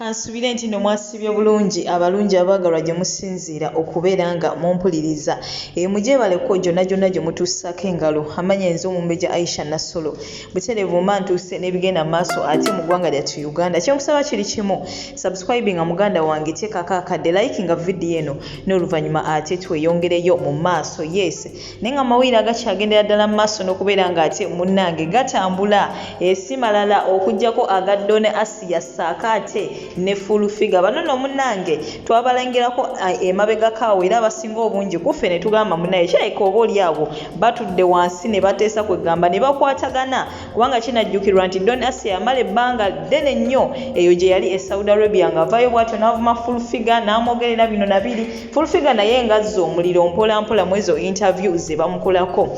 Kansubire nti no mwasibye bulungi abalungi abaagalwa gye musinziira okubeera nga mumpuliriza. E, mugyebaleko gyonna gyonna gye mutuusaako engalo. Amanya nze Omumbejja Aisha Nassolo. Butereevu mba ntuuse n'ebigenda mu maaso ate mu ggwanga lyattu Uganda. Kye nkusaba kiri kimu, subscribinga muganda wange, teekako akadde, likinga vidiyo eno n'oluvannyuma ate tweyongereyo mu maaso. Yes. Naye nga amawulire agakyagendera ddala mu maaso n'okubeera ng'ate munnange gatambula si malala okuggyako aga Don Asiya ssaako ate ne Full Figure. Bano nno munnange twabalengerako emabegako awo era abasinga obungi ku ffe ne tugamba munnaye kirabika oba oli awo batudde wansi ne bateesa kwegamba ne bakwatagana kubanga kinajjukirwa nti Don Asiya yamala ebbanga ddene nnyo eyo gye yali e Saudi Arabia ng'avaayo bw'atyo n'avuma Full Figure n'amwogerera bino na biri. Full Figure naye ng'azza omuliro mpola mpola mu ezo interview ze bamukolako.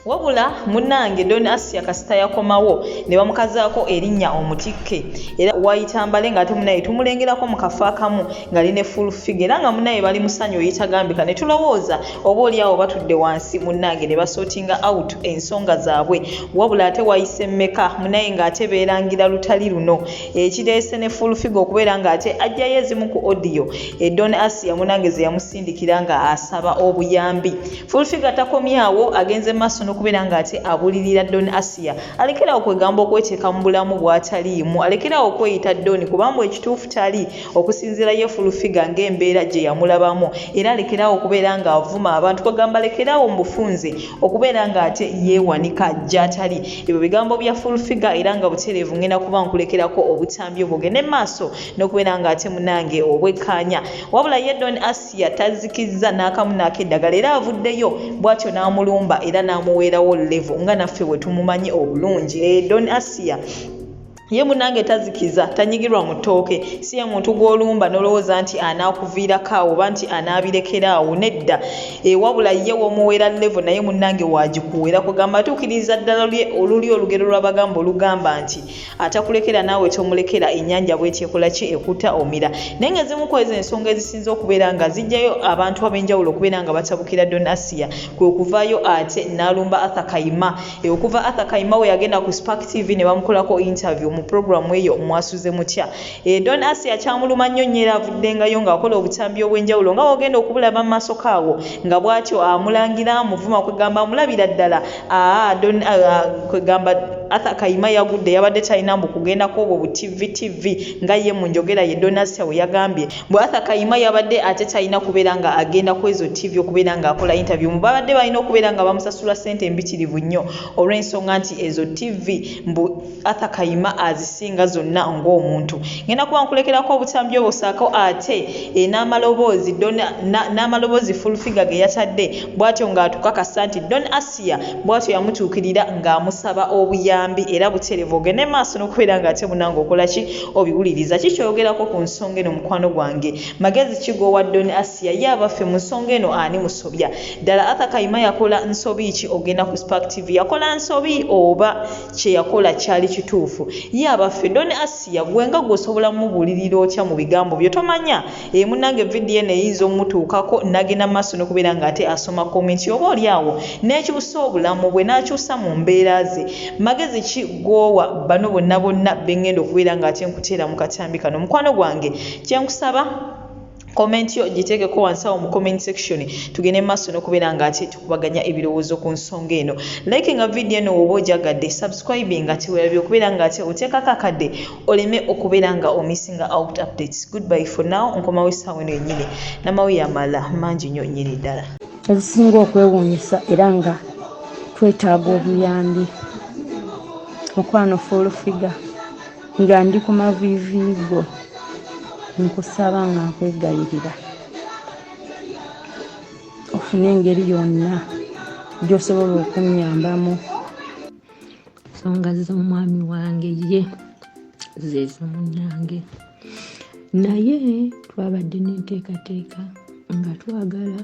Wabula munnange Don Asia kasita yakomawo ne bamukazaako erinnya omutikke era waayita mbale ng'ate munnaye tumulengerako mu kafo akamu ng'ali ne Full Figure era nga munnaye bali mu ssanyu eritagambika ne tulowooza oba oli awo batudde wansi munnange ne basootinga out ensonga zaabwe wabula ate wayise mmeka munnaye ng'ate beerangira lutali luno ekireese ne Full Figure okubeera ng'ate aggyayo ezimu ku audio Don Asia munange ze yamusindikira nga asaba obuyambi. Full Figure takomye awo agenze maaso n'okubeera ng'ate abulirira Don Asia alekere awo kwegamba okweteeka mu bulamu bw'ataliimu, alekere awo okweyita Don kuba mbu ekituufu tali okusinziira ye Full Figure ng'embeera gye yamulabamu era alekere awo okubeera ng'avuma abantu kwegamba alekere awo mu bufunze okubeera ng'ate yeewanika gy'atali. Ebyo bigambo bya Full Figure era nga butereevu ngenda kuba nkulekerako obutambi obwo ogende mu maaso n'okubeera ng'ate munange obwekkaanya. Wabula ye Don Asia tazikizza n'akamu n'akeddagala era avuddeyo bw'atyo n'amulumba era n'amuweerawo level nga naffe bwe tumumanyi obulungi. Eh, Don Asia ye munange tazikiza tanyigirwa mu ttooke si ye muntu gw'olumba n'olowooza nti anaakuviirako awo oba nti anaabirekera awo nedda e, wabula ye w'omuweera levo naye munnange waagikuweera kwegamba atuukiriza ddala oluli olugero lw'abagamba olugamba nti atakulekera naawe tomulekera ennyanja bweti ekola ki ekuta omira naye nga ezimu ku ezo ensonga ezisinze okubeera nga zijjayo abantu ab'enjawulo okubeera nga batabukira Don Asia kwe kuvaayo ate n'alumba Arthur Kayima E, okuva Arthur Kayima we yagenda ku Spark TV ne bamukolako interview mu programu eyo mwasuze mutya. E, Don Asia kyamuluma nnyo nnyo era avuddengayo ng'akola obutambi obw'enjawulo nga wogenda okubulaba mu maaso kaawo nga bw'atyo amulangira amuvuma kwegamba amulabira ddala aa Don kwegamba Arthur Kayima yagudde yabadde talina mbu kugendako obwo bu TV TV nga ye mu njogera ye Don Asia we yagambye Mbu Arthur Kayima yabadde ate talina kubeera nga agenda kwezo TV okubeera nga akola interview mbu babadde balina okubeera nga bamusasula sente embitirivu nnyo olw'ensonga nti ezo TV mbu Arthur Kayima azisinga zonna ng'omuntu. Ngenda kuba nkulekerako obutambi obwo saako ate e, n'amaloboozi n'amaloboozi Full Figure ge yatadde bw'atyo ng'atukakasa nti Don Asiya bw'atyo yamutuukirira ng'amusaba obuyambi era buterevu ogende maaso n'okubeera ng'ate munange okola ki obiwuliriza. Ki ky'oyogerako ku nsonga eno mukwano gwange? Magezi ki g'owa Don Asiya? Ye abaffe mu nsonga eno ani musobya? Ddala Arthur Kayima yakola nsobi ki ogenda ku Spark TV? Yakola nsobi oba kye yakola kyali kituufu? Ye abaffe Don Asiya gwe nga gwe osobola mubuulirira otya mu bigambo byo? Tomanya Eeh munange video eno eyinza omutuukako nagenda maaso nokubeera nga ate asoma comment oba oli awo nekyusa obulamu bwe nakyusa mu mbeera ze. Magezi ki goowa bano bonna bonna bengenda okubeera nga ate nkuteera mu katambi kano mukwano gwange kyenkusaba comment yo giteekeko wansi awo mu comment section tugende maaso nokubeera nga ate tukubaganya ebirowoozo ku nsonga eno. Like nga video eno woba ojagadde subscribe nga tewerabye okubeera nga ate oteekako akadde oleme okubeera nga omissinga out updates. Goodbye for now, nkomawo essaawa eno yennyini namawulire amalala mangi nnyo nnyini ddala. Ebisinga okwewuunyisa era nga twetaaga obuyambi mukwano full figure nga ndi ku maviivi go nkusaba nga nkwegayirira ofune engeri yonna gy'osobola okunnyambamu. Ensonga z'omwami wange ye zeezo munnange naye twabadde n'enteekateeka nga twagala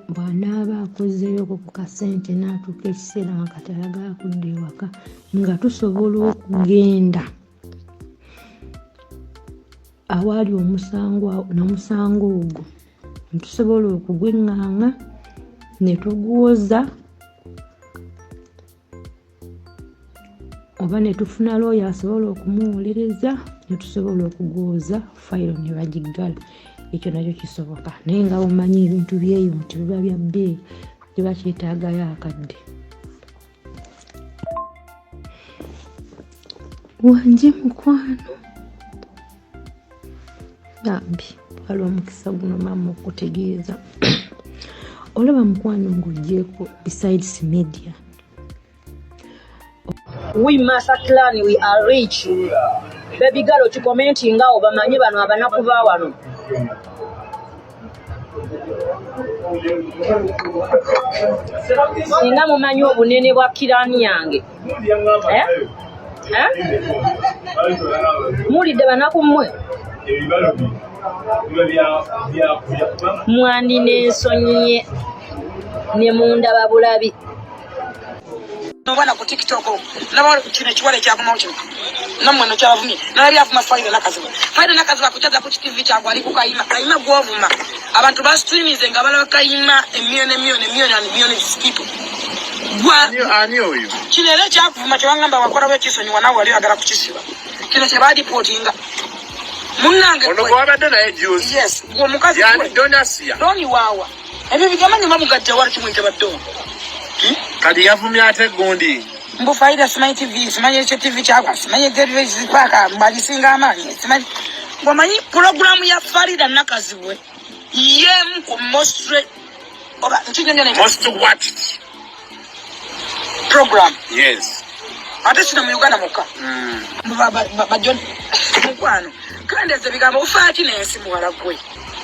bw'anaaba akozeeyoko ku kasente n'atuuka ekiseera nga kati ayagala kudda ewaka nga tusobola okugenda awaali omusango nomusango ogwo netusobola okugweŋŋaŋa ne tuguwoza oba ne tufuna looya asobola okumuwolereza. Ne tusobola okugwoza fayiro ne bagiggala, ekyo nakyo kisoboka. Naye nga bwomanyi ebintu byeyo nti biba bya bbeeyi, kiba kyetaagayo akadde. Wangi mukwano, bambi twala omukisa guno maama okutegeeza. Olaba mukwano, ng'ogyeko besides media, We Masa clan, we are rich. Baby girl, okikomentinga awo bamanye bano abanaku ba wano. Singa mumanyi obunene bwa kirani yange. Eh? Eh? Muwulidde banaku mmwe? Mwandina ensonyi ne mundaba bulabi. Obwana ku TikTok naba kino ekiwala ekyakomawo kino nammwe no kyabavumye nalabye avuma Faida Nakaziba. Faida Nakaziba akukyaza ku kitv kyagwe ali ku Kayima. Kayima gwovuma abantu bastreamize nga balaba Kayima emiliyoni emiliyoni emiliyoni and million people. Gwa ani oyo? Kino era ekyakuvuma kyewangamba wakola bwekisonyiwa nawe wali oyagala kukisiba. Kino kyebadipootinga munnange. Ono gwabadde naye juzi. Yes, gwe omukazi. Yani Donasia. Doni waawa ebyo bigamanyi bamugajja wali kimuyita badoni. Kati yavumye ate gundi. Mbu Faida simanyi TV, simanyi ekyo TV kyagwa, simanyi paka mbagisinga amaanyi, simanyi ngomanyi pulogulaamu ya Farida Nakazibwe yemu ku most oba nkinyonyola most watched program. Yes. Ate kino mu Uganda mukka. Bajon mukwano kandi ezo ebigambo ofaaki n'ensi muwala gwe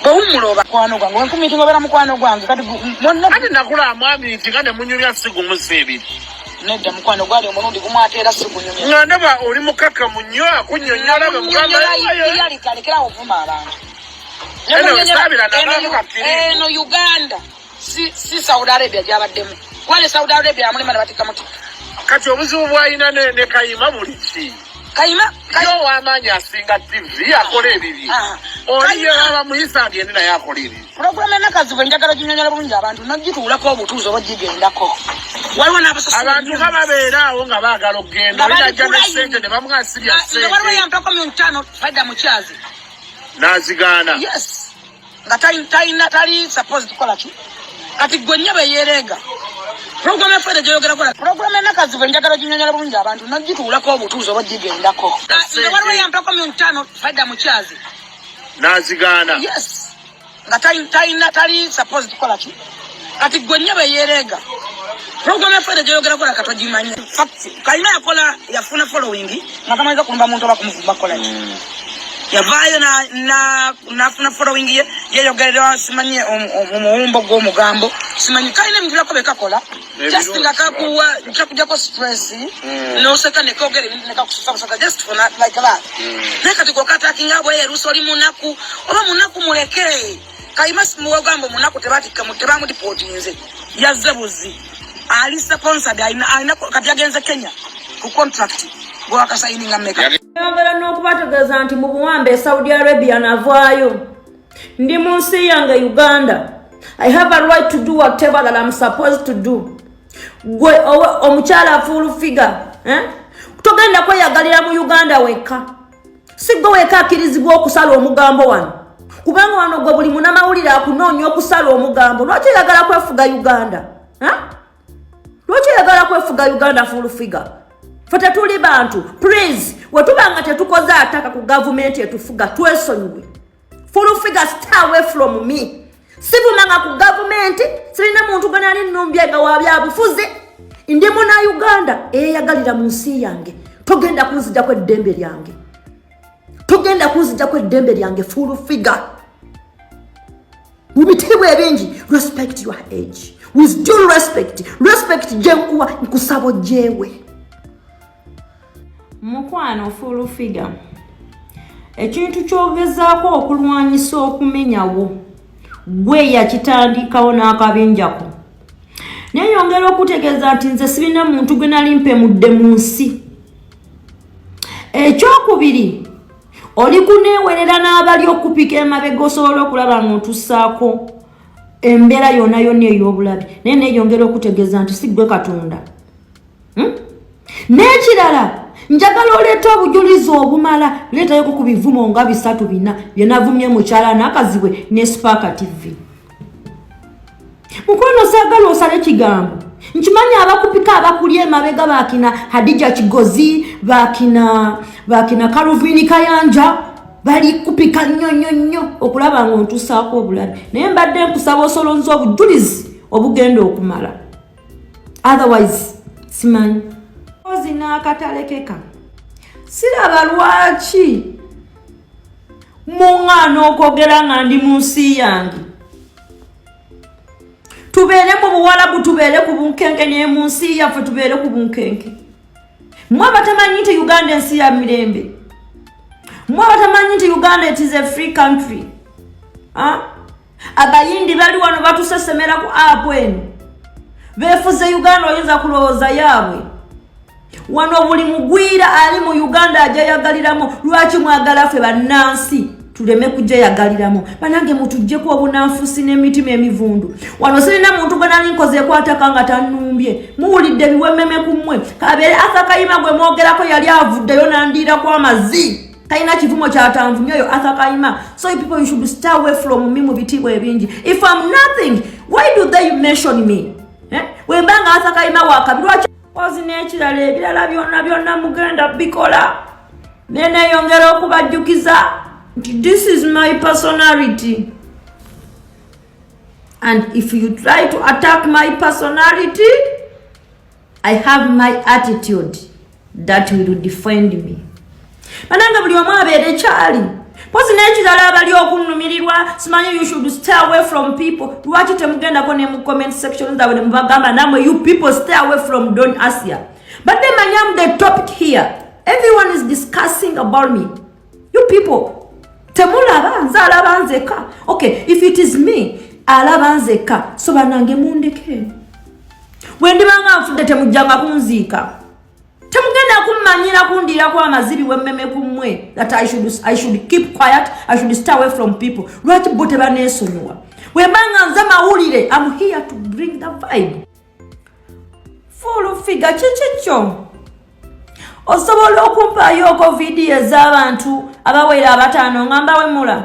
bwewummula oba mukwano gwange wenkumiitinga obeera mukwano gwange kati mwonna. Ate nakula mwami nti nga ne munyumya si gumu si ebiri. Nedda mukwano, gwali omulundi gumu ate era sigunyumya. Nga ndaba oli mukakkamu nnyo akunnyonnyola bwe mugamba. Yalika alekerawo ovuma abantu. Anyway, saabira nabaamu kakiriimu. Eno Uganda si Saudi Arabia gyabaddemu. Wale Saudi Arabia amulema ne batikka muti. Kati obuzibu bw'alina ne Kayima buli ki? Kayima Ye ow'amaanyi asinga TV akola ebibye. Oli Kayima. ye bamuyisa agende naye akola ebibye. Pulogulaamu enakazibu njagala ginyonyola bulungi abantu nogituulako obutuuzi oba gigendako. Waliwo n'abasasula Abantu nga babeera awo nga baagala okugenda. Nga Oli bali n'ajja ku ne line. ssente ne bamuwasibya Nga waliwo ssente. yampako 500,000 Faida mukyazi. N'azigaana. Yes. Nga talina tali supposed kukola ki? Kati gwe nnyo beyeereega. Pulogulaamu ya Faida gy'oyogerako na pulogulaamu enakazibu njagala ginyonyola bulungi abantu nogituulako obutuuzi oba gigendako. Nga waliwo yampako 500,000 Faida mukyazi. N'azigaana. Yes. Nga talina tali supposed kukola ki? Kati gwe nnyo beyeereega. Pulogulaamu ya Faida gy'oyogerako na katogimanyi. Fact, Kayima yakola yafuna following nga tamanyiza kulumba muntu oba kumuvumba kukola ki. Yavaayo n'afuna following ye yeyogerera simanyi omuwumbo gw'omugambo simanyi kalina ebintu byako bye kakola just nga kakuwa kakujjako stress n'oseka ne kogera ebintu ne kakususa just for that, like that. Naye kati gw'okatakinga bweyerusa oli munaku oba munaku muleke. Kayima simuwagamba omunaku tebatikka tebamudipootinze yazze buzi ali sponsored alina kati yagenze Kenya ku contract gwewakasayininga mmeka. Njagala n'okubategeeza nti mu buwambe e Saudi Arabia navaayo, ndi mu nsi yange Uganda. I have a right to do whatever that I'm supposed to do. Gwe omukyala full figure, eh? Togenda kweyagalira mu Uganda wekka. Si gwe wekka akkirizibwa okusala omugambo wano, kubanga wano gwe buli munamawulire akunoonya okusala omugambo. Lwaki oyagala kwefuga Uganda, eh? Lwaki oyagala kwefuga Uganda, full figure? Fe tetuli bantu? Please, wetuba nga tetukoze ataka ku gavumenti etufuga, twesonyiwe. Full figure, stay away from me. Sivumanga ku gavumenti, sirina muntu gwe nali nnumbye nga wa byabufuzi. Ndi muna Uganda eyeyagalira mu nsi yange. Togenda kunzijako eddembe lyange, togenda kunzijako eddembe lyange. Full figure, mu bitiibwa ebingi, respect your age. With due respect, respect gyenkuwa, nkusaba ogyewe. Mukwano full figure, ekintu kyogezaako okulwanyisa okumenyawo gwe yakitandikawo n'akabinjako. Naye yongera okutegeeza nti nze sirina muntu gwe nali mpemudde mu nsi. Ekyokubiri, oli kuneewerera n'abali okupika emabega osobola okulaba nga otussaako embeera yonna yonna ey'obulabe. Naye neeyongera okutegeeza nti si ggwe Katonda. N'ekirala Njagala oleeta obujulizi obumala. Leetayoko ku bivumo nga bisatu bina byenavumye mukyala Nakazibwe ne Spark TV. Mukwano, saagala osale kigambo. Nkimanyi abakupika, abakuli emabega, bakina Hadija Kigozi, bakina Kaluvini Kayanja, bali kupika nnyo nnyo nnyo okulaba nga ontusaako obulabe, naye mbadde nkusaba osolonza obujulizi obugenda okumala, otherwise simanyi ozi n'akatalekeka. Siraba lwaki muŋŋaana okwogera nga ndi mu nsi yange. Tubeere mu Buwalabu, tubeere ku bunkenke, naye mu nsi yaffe tubeere ku bunkenke. Mwe abatamanyi nti Uganda ensi ya mirembe, mwe abatamanyi nti Uganda, it is a free country. Ah? Abayindi bali wano batusesemera ku app eno, beefuze Uganda, oyinza kulowooza yaabwe. Wano buli mugwira ali mu Uganda ajayagaliramu. Lwaki mwagala ffe bannansi tuleme kujayagaliramu? Banange, mutuggyeko obunanfusi n'emitima emivundu. Wano sirina muntu gwe nali nkozeeko ataka nga tannumbye. Muwulidde ebiwememe ku mmwe. Kabeere Arthur Kayima gwe mwogerako, yali avuddeyo nandiirako amazzi, talina kivumo kyatanvumye oyo Arthur Kayima. So you people, you should stay away from me. Mu bitiibwa ebingi, if I'm nothing, why do they mention me, eh? Wemba nga Arthur Kayima wakabi, lwaki ozi n'ekirala? Ebirala byonna byonna mugenda bikola, neneyongera okubajjukiza nti this is my personality, and if you try to attack my personality, I have my attitude that will defend me. Banange, buli omu abeere kyali. Pozi n'ekirala, abali okunnumirirwa, simanyi, you should stay away from people. Lwaki temugendako ne mu comment section zaabwe ne mubagamba, namwe, you people, stay away from Don Asia? But then I am the topic here, everyone is discussing about me. You people, temulaba nze alaba nzeka? Okay, if it is me alaba nzeka, so banange mundeke. Bwe ndibanga nfudde, temujjanga kunziika, temugenda kummanyira kundiirako amazibi wemmeme ku mmwe that I should keep quiet, I should stay away from people. Lwaki bo tebaneesonyiwa? Bwembanga nze mawulire, am here to bring the vibe. Full Figure, kiki kyo osobola okumpaayoko vidiyo ez'abantu abawera abataano nga mbawemula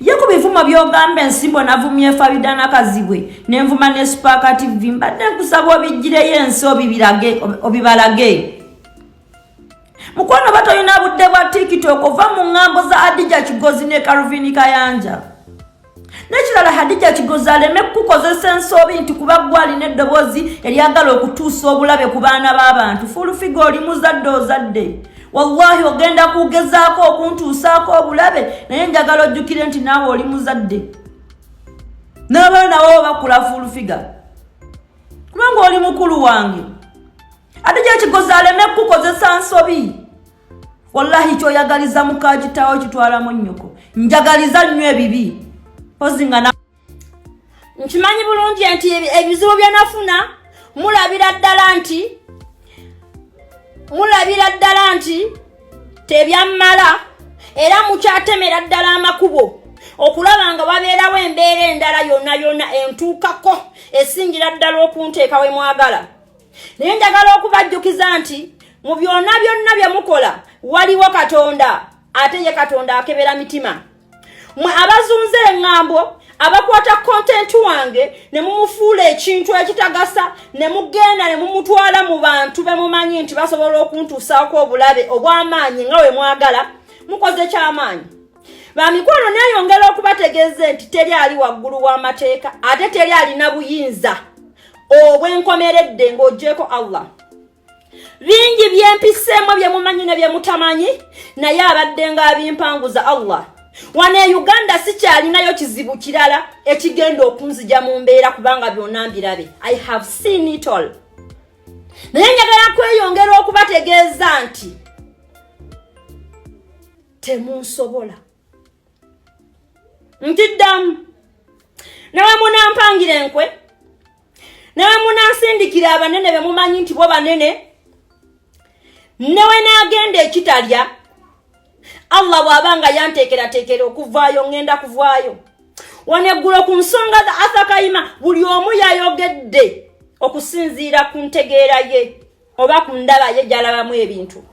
ye ku bivumo by'ogamba ensimbo navumye Farida Nakazibwe nenvuma ne Spark TV? Mbadde nkusaba obijjireyo ensi, obibalage. Mukwano, ba tolina budde bwa TikTok, ova mu ŋŋambo za Hadija Kigozi ne Calvin Kayanja. N'ekirala, Hadija Kigozi aleme kukukozesa ensobi nti kuba gwe alina eddoboozi eryagala okutuusa obulabe ku baana b'abantu. Full Figure, oli muzadde, ozadde. Wallahi ogenda kugezaako okuntuusaako obulabe, naye njagala ojjukire nti naawe oli muzadde n'abaana bo bakula. Full Figure, kubanga oli mukulu wange, Hadija Kigozi aleme kukukozesa nsobi. Wallahi kyoyagaliza mukakitawo kitwalamu nnyoko. Njagaliza nnyo ebibi pozi nga Nkimanyi bulungi nti ebizibu bye nafuna, mulabira ddala nti tebyammala, era mukyatemera ddala amakubo okulaba nga wabeerawo embeera endala yonna yonna entuukako esingira ddala okunteeka we mwagala. Naye njagala okubajjukiza nti mu byonna byonna bye mukola waliwo Katonda, ate ye Katonda akebera mitima. Mwe abazunze eŋŋambo, abakwata content wange ne mumufuula ekintu ekitagasa, ne mugenda ne mumutwala mu bantu be mumanyi nti basobola okuntuusaako obulabe obw'amaanyi nga we mwagala, mukoze kyamaanyi. Bamikwano, neeyongera okubategeeza nti teri ali waggulu w'amateeka, ate teri alina buyinza obwenkomeredde ng'ogyeko Allah. Bingi byempiseemu bye mumanyi ne bye mutamanyi, naye abadde ng'abimpanguza Allah. Wano e Uganda sikyalinayo kizibu kirala ekigenda okunzija mu mbeera, kubanga byonna mbirabe, I have seen it all. Naye njagala kweyongera okubategeeza nti temunsobola. Ntiddamu, nawe munampangira enkwe, nawe munansindikira abanene be mumanyi nti bo banene, newe naagenda ekitalya. Allah bw'aba nga yanteekerateekera okuvaayo, ŋŋenda kuvaayo. Wano eggulo ku nsonga za Arthur Kayima, buli omu yayogedde okusinziira ku ntegeera ye. oba ku ndaba ye gy'alabamu ebintu.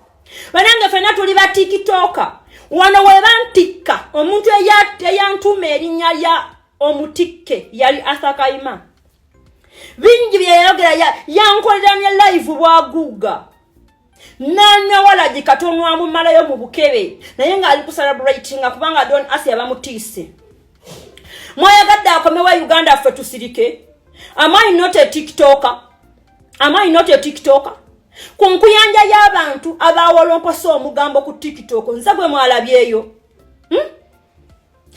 Banange fenna tuli ba tiktoka wano webantikka omuntu eyantuuma erinnya lya omutikke yali Arthur Kayima. Bingi byeyayogera, yankolera ne live bwaguuga nanywa katono amumalayo mu bukebe, naye ng'ali ku celebratinga kubanga Don Asia bamutiise. Mwayagadde akomewo Uganda ffe tusirike. Am I not a TikToker? Am I not a TikToker? Ku nkuyanja y'abantu abawolomposa omugambo ku TikTok, nze gwe mwalabyeyo,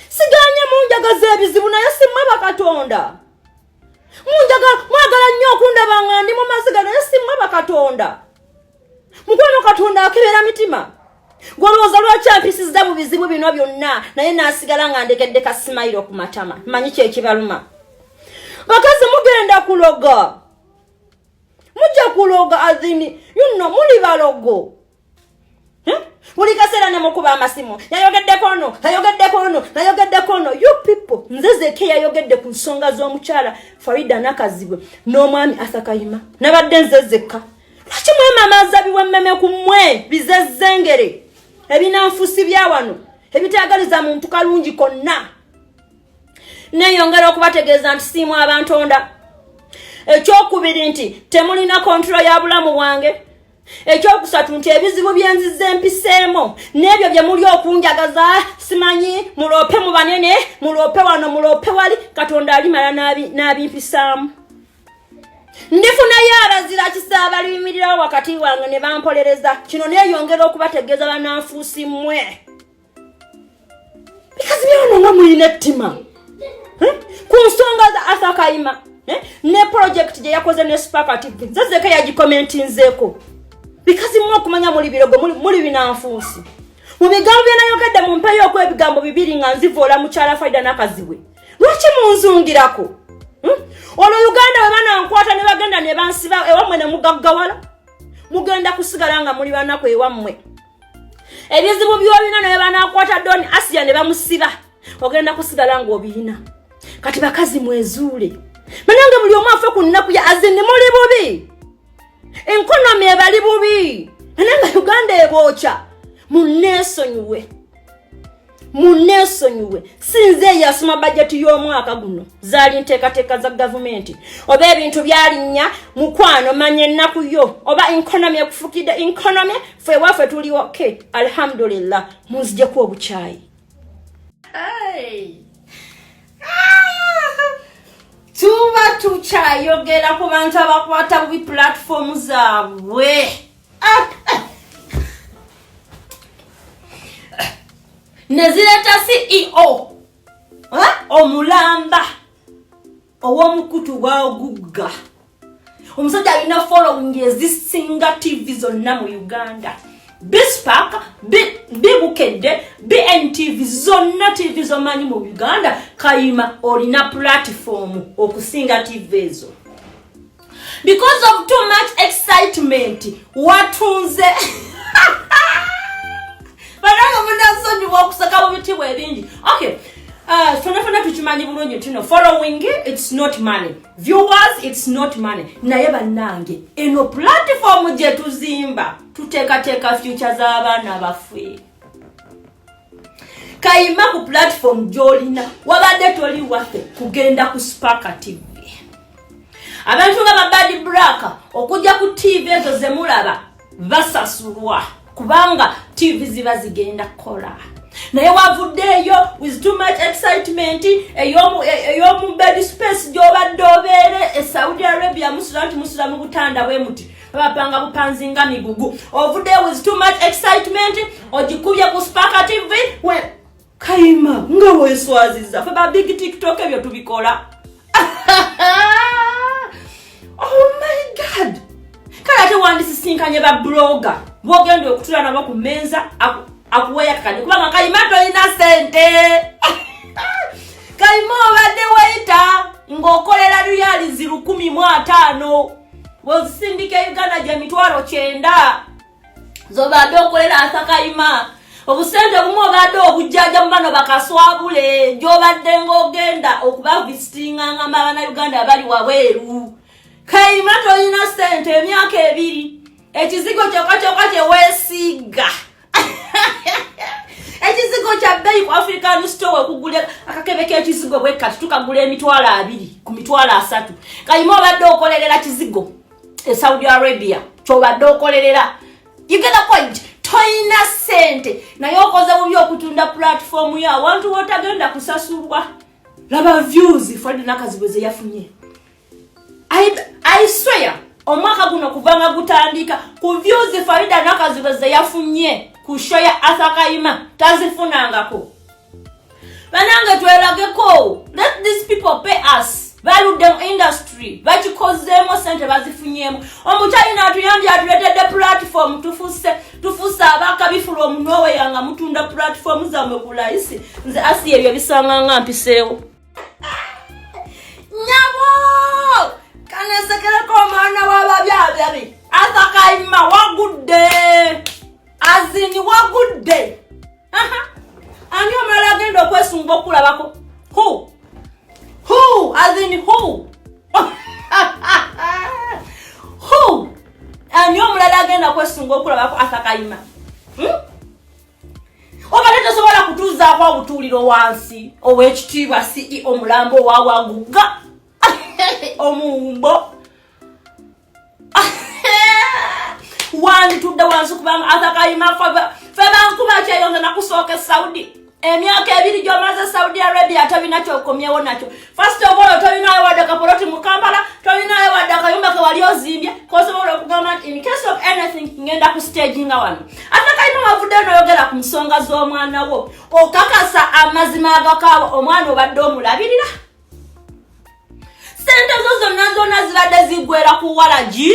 Siganye munjagaza ebizibu, naye simmwe bakatonda. Munjaga mwagala nnyo okundaba nga ndi mu maziga, naye simmwe bakatonda. Mukwano, Katonda akebera mitima. Gwolowooza lwaki ampisizza mu bizibu bino byonna, naye naasigala nga ndekedde ka smile ku matama? Manyi kyekibaluma. Bakazi, mugenda kuloga, mujja kuloga azini yuno, muli balogo. Buli kaseera nemukuba amasimu, yayogeddeko ono, yayogeddeko ono, yayogeddeko ono. You people, nze zeke yayogedde ku nsonga z'omukyala Farida Nakazibwe n'omwami Asakayima. Nabadde nze zekka. Lwaki mwemamaza biwemmeme ku mmwe bizezzengere ebinanfusi bya wano ebitagaliza muntu kalungi konna? Neyongera okubategeeza nti siimu abantonda. Ekyokubiri nti temulina control ya bulamu bwange. Ekyokusatu nti ebizibu byenziza empiseemu n'ebyo bye muli okunjagaza, simanyi muloope mu banene, muloope wano, muloope wali, Katonda alimala n'abimpisaamu. Ndifunayo abazira kisa abaliyimirirawo wakati wange ne bampolereza. Kino neeyongera okubategeeza, bananfuusi mmwe, bikazi byono nga mulina ettima ku nsonga za Arthur Kayima ne project gye yakoze ne Spark TV, nze zeka yagikomentinzeeko. Bikazi mmwe, okumanya muli birogo, muli binanfuusi. Mu bigambo bye nayogedde, mumpeyo ebigambo bibiri nga nzivoola mukyala Faida Nakazibwe. Lwaki munzungirako? Olwo Uganda bwe banankwata ne bagenda ne bansiba ewammwe ne mugaggawala, mugenda kusigala nga muli banaku ewammwe. Ebizibu byolina, naye banakwata Don Asia ne bamusiba, ogenda kusigala ng'obirina. Kati bakazi mwezuule, banange, buli omu afe ku nnaku ya azini. Muli bubi, economy ebali bubi, banange, Uganda ebookya. Muneesonyiwe, muneesonyiwe. Si nze eyasoma bajeti y'omwaka guno, zaali nteekateeka za gavumenti. Oba ebintu byalinnya, mukwano, manya ennaku yo. Oba economy ekufukidde economy, fe ewaffe tuli okay, alhamdulillah. Munzijeko obukyayi. Tuba tukyayogera ku bantu abakwata bubi platform zaabwe. Ne zireeta CEO omulamba ow'omukutu gwagugga, omusajja alina following ezisinga TV zonna mu Uganda, Bispark, Bibukedde, BNTV, zonna TV zomanyi mu Uganda. Kayima olina platform okusinga TV ezo. Because of too much excitement, watunze. Banange, munasonyiwa okuseka mu bitibwa ebingi. Okay, fena fena tukimanyi bulungi nti no following, it's not money, viewers, it's not money. Naye bannange, eno platform gye tuzimba, tuteekateeka future z'abaana baffe. Kayima, ku platform gy'olina, wabadde toli waffe kugenda ku Spark TV. Abantu nga ba Bad Black okujja ku TV ezo zemulaba basasulwa, kubanga TV ziba zigenda kukola. Naye wavuddeeyo with too much excitement ey'omu bed space gy'obadde obeere e Saudi Arabia. Musula nti musula mu butanda bwe muti, babapanga bupanzi nga migugu. Ovuddeyo with too much excitement, ogikubye ku Spark TV. We Kayima, nga weeswaziza. Fe ba big TikTok ebyo tubikola. Oh my God! Kale ate wandisisinkanye ba blogger bwogenda okutula nabo ku mmeeza, akuweya kakadde, kubanga Kayima tolina sente. Kayima, obadde waita ng'okolera riyalizi 1,050, bwozisindika e Uganda gye 90,000 zobadde okolera. Asakayima, obusente bumu obadde obujjaja mu bano bakaswabule gyobadde ng'ogenda okubavisitinganga abanauganda abali wabweru. Kayima, tolina sente. Emyaka 2. Ekizigo kyokka kyokka kyeweesiiga, ekizigo kya bbeeyi ku African Store. Okugula akakebe k'ekizigo bwe kati tukagula 20,000 ku 30,000. Kayima, obadde okolerera kizigo e Saudi Arabia, kyobadde okolerera. You get the point? Toyina sente, naye okoze bubi okutunda platform yo awantu wotagenda kusasulwa. Laba views Farida Nakazibwe ze yafunye. I swear, omwaka guno kuvanga gutandika, ku views Farida Nakazibwe ze yafunye ku show ya Arthur Kayima tazifunangako. Banange, twerageko. Let these people pay us. Baludde mu industry, bakikozeemu, sente bazifunyemu. Omukyalina atuyambye, atuletedde platform, tufuse abakabi from nowhere nga mutunda platform zammwe ku layisi. Nze asi ebyo bisanga nga mpiseewo. Nyabo, kanesekereko omwana w'ababyababi. Arthur Kayima, wagudde azini, wagudde. Ani omulala agenda okwesunga okulabako? Who as in who who Ani omulala agenda kwesunga okulabako Arthur Kayima, Obadde tosobola kutuuzaako obutuuliro wansi ow'ekitiibwa ce omulambo owawaguga omuwumbo. Wanditudde wansi, kubanga Arthur Kayima, fe bankuba kyeyonze nakusooka e Saudi. Emyaka 2 gyomaze Saudi Arabia, tolina kyokomyewo nakyo. First of all, tolinayo wadde kapoloti mu Kampala, tolinayo wadde akayumba ke wali ozimbye kosobola okugamba nti in case of anything ngenda ku stage nga wano. Arthur Kayima, wavuddeyo noyogera ku nsonga z'omwana wo, okakasa amazima agakaaba. Omwana obadde omulabirira, sente zo zonna zonna zibadde ziggwera ku walagi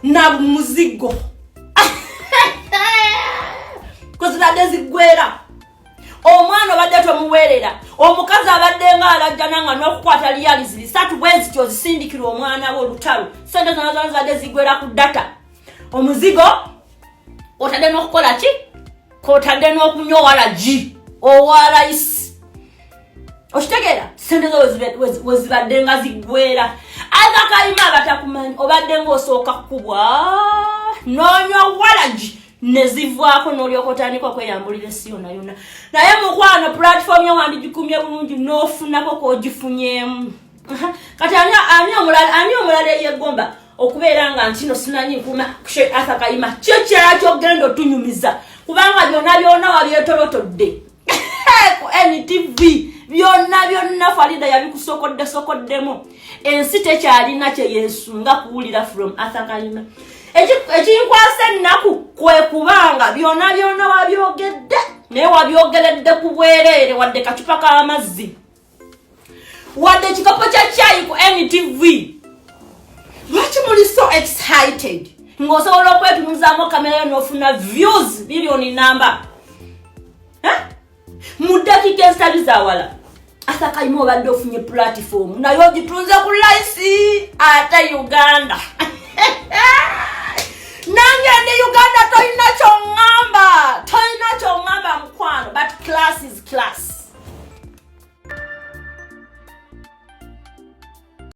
na muzigo kwezibadde ziggwera. Omwana obadde tomuweerera. Omukazi abadde nga alajjana nga n'okukwata liyalizi 300 bwe zityo ozisindikira omwana we olutalo. Sente zonna zonna zibadde ziggwera ku data, omuzigo, otadde n'okukola ki, kotadde n'okunywa walagi owalayisi. Okitegeera? Sente zo wezibadde nga ziggwera. Arthur Kayima, abatakumanyi, obadde ngaosooka kukubwa nonywa walagi nezivaako, n'olyoka otandika okweyambulira ensi yonna yonna. Naye mukwano, platform yo wandigikumye bulungi n'ofunako k'ogifunyemu. Kati ani omulala eyegomba okubeera nga ntino simanyi nkuma Arthur Kayima? Kyo kirala kyogenda otunyumiza, kubanga byonna byonna wabyetolotodde ku NTV, byonna byonna Farida yabikusokodde sokoddemu. Ensi tekyalina kyeyesunga kuwulira from Arthur Kayima. Ekinkwasa ennaku kwe kubanga byonna byonna wabyogedde, naye wabyogeredde ku bwereere. Wadde kacupa k'amazzi, wadde ekikopo kya cyayi ku NTV. Lwaki muli so excited ng'osobola okwetunuzaamu kamera yo n'ofuna views miliyoni namba mu ddakiika ezitali zawala? Arthur Kayima, obadde ofunye platform, naye ogitunze ku layisi. Ate Uganda